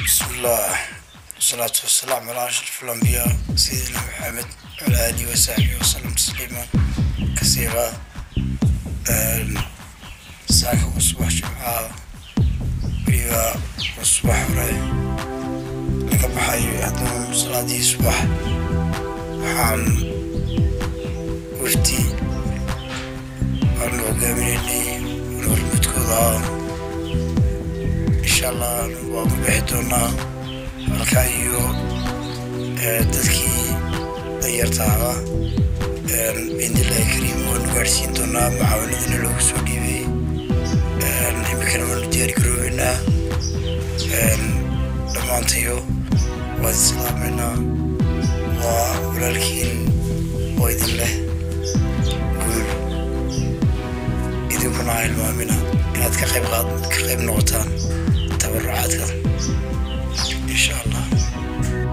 بسم الله والصلاة والسلام على أشرف الأنبياء سيدنا محمد وعلى آله وصحبه وسلم تسليما كثيرا. Saaka waa subax Jimcaha, weliba waa subax hore laga baxayo. Haddana salaadii subax waxaan wafdi aanu hogaaminaynay hormuudkooda ah, insha Allah waan ku bixi doonaa halkaa iyo dadkii danyarta ahaa. Biidnillahi kariim waanu gaadhsiin doonaa mucaawanadana loogu soo dhiibay. Iminkana waanu diyaar garoobeynaa dhammaantayo. Waad islaameynaa, waa walaalkiin oo idin leh guul. Idinkuna ha ilmaamina inaad ka qayb qaad ka qayb noqotaan tabarucaadka.